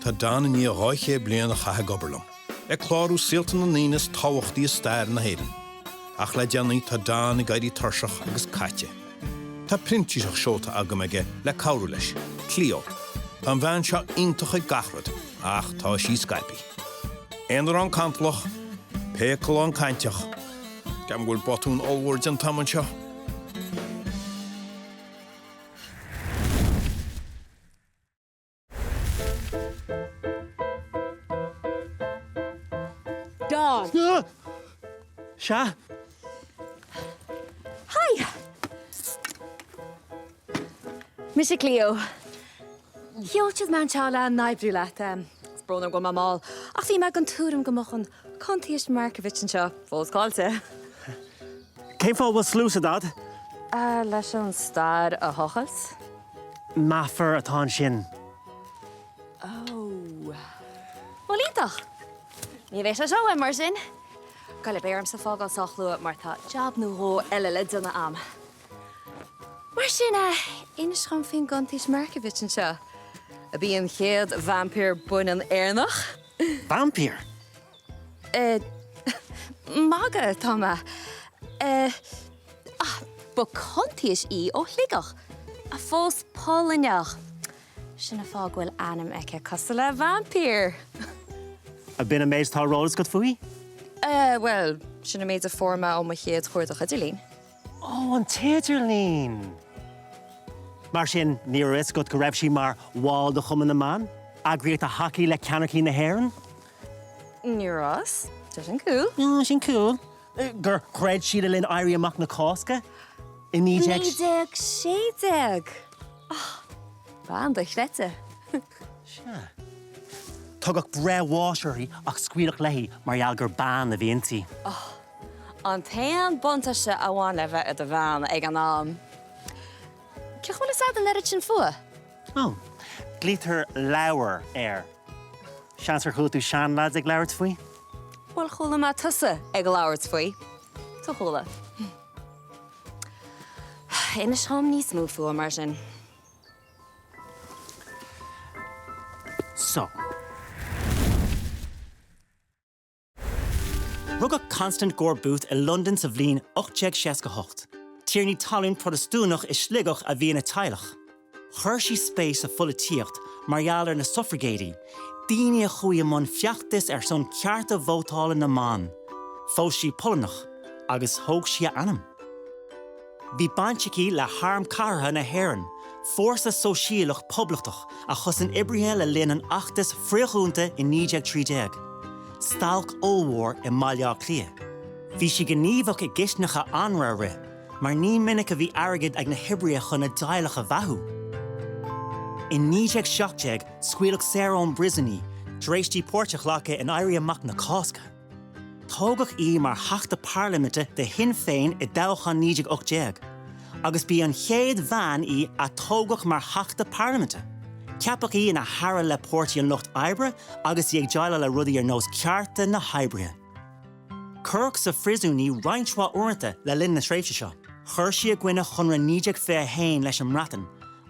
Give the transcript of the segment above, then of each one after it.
Tá Don i ndiaidh 200 bliain a chaitheamh ag obair liom, ag clárú saolta na ndaoine is tábhachtaí i stair na hÉireann. Ach le déanaí tá Don ag éirí tuirseach agus caite. Tá printíseach seolta agam aige le cabhrú leis, Cleo. Tá an bhean seo iontach ag gach rud, ach tá sí scaipthe. Aonarán cantalach, péacalán cainteach. Ceapaim go bhfuil botún ollmhór déanta agam anseo. Don! Sea? Hi! Mise Cleo. Sheol siad mé anseo le n-oibriú leat. Is brón orm go bhfuil mé mall, ach bhí mé den tuairim go mbeadh an Cuntaois Markievicz anseo fós caillte. Cén fáth a bhfuil sluasaid a'd? Leis an stair a thochailt. Meafar atá ansin. Ó. Bhuel, iontach! Ní bheidh sé seo uaim mar sin. Gabh i leith, beidh ormsa fágáil sách luath mar tá jab nó dhó eile le déanamh a'm. Mar sin, inis dhom faoin gCuntaois Markievicz anseo. Ab í an chéad vaimpír baineann Éireannach? Vaimpír? Ag magadh atá mé. Ah, ba cuntaois í ó Shligeach, a phós Polainneach. Sin an fáth go bhfuil ainm aici cosúil le vaimpír! Ab in an méid atá ar eolas agat fúithi? Bhuel, sin an méid a fuair mé ó mo chéad chuardach idirlín. Ó, an t-idirlíon! Mar sin, ní raibh a fhios agat go raibh sí mar bhall de Chumann na mBan, eagraíocht a thacaigh le ceannaircigh na hÉireann? Ní raibh. Tá sin cool. Tá sin cool. Gur throid sí le linn Éirí Amach na Cásca i 1916. Ah, bean dochreidte. Sea. Tugadh breith bháis uirthi ach scaoileadh léi mar gheall gur bean a bhí inti. Ah, An t-aon buntáiste a bhain le bheith i do bhean ag an am. Cén chaoi a bhfuil fhios a'd an oiread sin fúithi? Ó, glaoitear leabhar air. Seans gur chuala tú seanleaids ag labhairt faoi? Bhuel, chuala mé tusa ag labhairt faoi. So chuala. Inis dhom níos mó fúithi mar sin. So. Rugadh Constance Gore Booth i Londain sa bhliain 1868. Tiarnaí talún Protastúnach i Sligeach a bhí ina teaghlach. Chuir sí spéis sa pholaitíocht mar gheall ar na sufraigéidí, daoine a chuaigh i mbun feachtais ar son cearta vótála na mban. Phós sí Polannach agus thóg sí a ainm. Bhí baint aici le hArm Cathartha na hÉireann, fórsa sóisialach poblachtach a chosain oibrithe le linn an fheachtais frithdhúnta i 1913, stailc ollmhór i mBaile Átha Cliath. Bhí sí gníomhach i gcistineacha anraith a rith, mar ní minic a bhí airgead ag na hoibrithe chun a dteaghlach a bheathú. I 1917 scaoileadh saor ón bpríosún í, tar éis di páirt a ghlacadh in Éirí Amach na Cásca. Toghadh í mar Theachta Parlaiminte do Shinn Féin i dtoghchán 1918, agus ba í an chéad bhean í a toghadh mar Theachta Parlaiminte. Ceapadh í ina haire le Páirtí an Lucht Oibre agus í ag déileáil le rudaí ar nós cearta na hoibrithe. Cuireadh sa phríosún í roinnt mhaith uaireanta le linn na tréimhse seo. Chuir sí i gcoinne Chonradh 1921 leis an mBreatain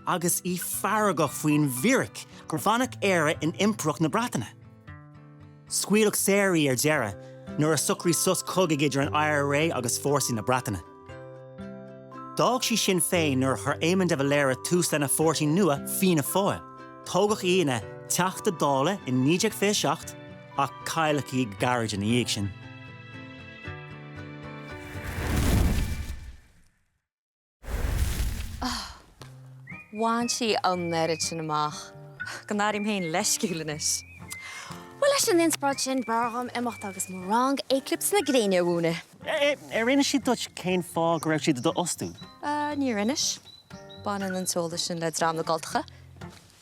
agus í feargach faoin bhfíric gur fanadh Éire in Impireacht na Breataine. Scaoileadh saor í ar deireadh nuair a socraíodh sos cogaidh idir an IRA agus fórsaí na Breataine. D'fhág sí Sinn Féin nuair a chuir Éamon de Valera tús lena pháirtí nua Fianna Fáil. Toghadh í ina Teachta Dála i 1927 ach cailleadh í go gairid ina dhiaidh sin. Bhain sí an oiread sin amach go n-airím féin leisciúil anois. Bhuel, leis an inspioráid sin, b'fhearr dhom imeacht agus mo rang éicliops na gréine a mhúineadh. Ar inis siad duit cén fáth go raibh siad do d'fhostú? Níor inis. Baineann an t-eolas sin le dream na gcultacha.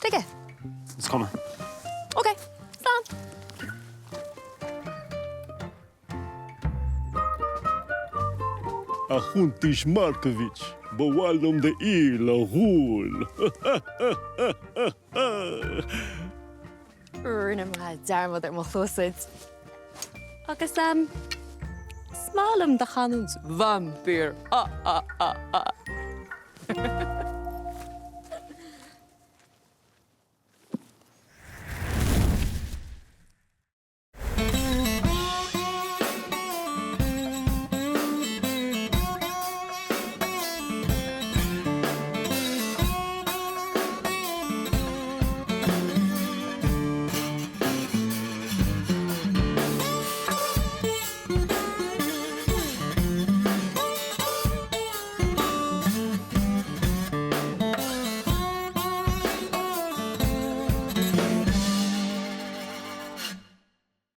Tuige? Is cuma. Ok, slán! A Chuntaois Markievicz, ba mhaith liom d'fhuil a dh'ól. Rinne mé dearmad ar mo chluasaid. Agus, em, is maith liom do chanúint vaimpír. Ah ah ah ah.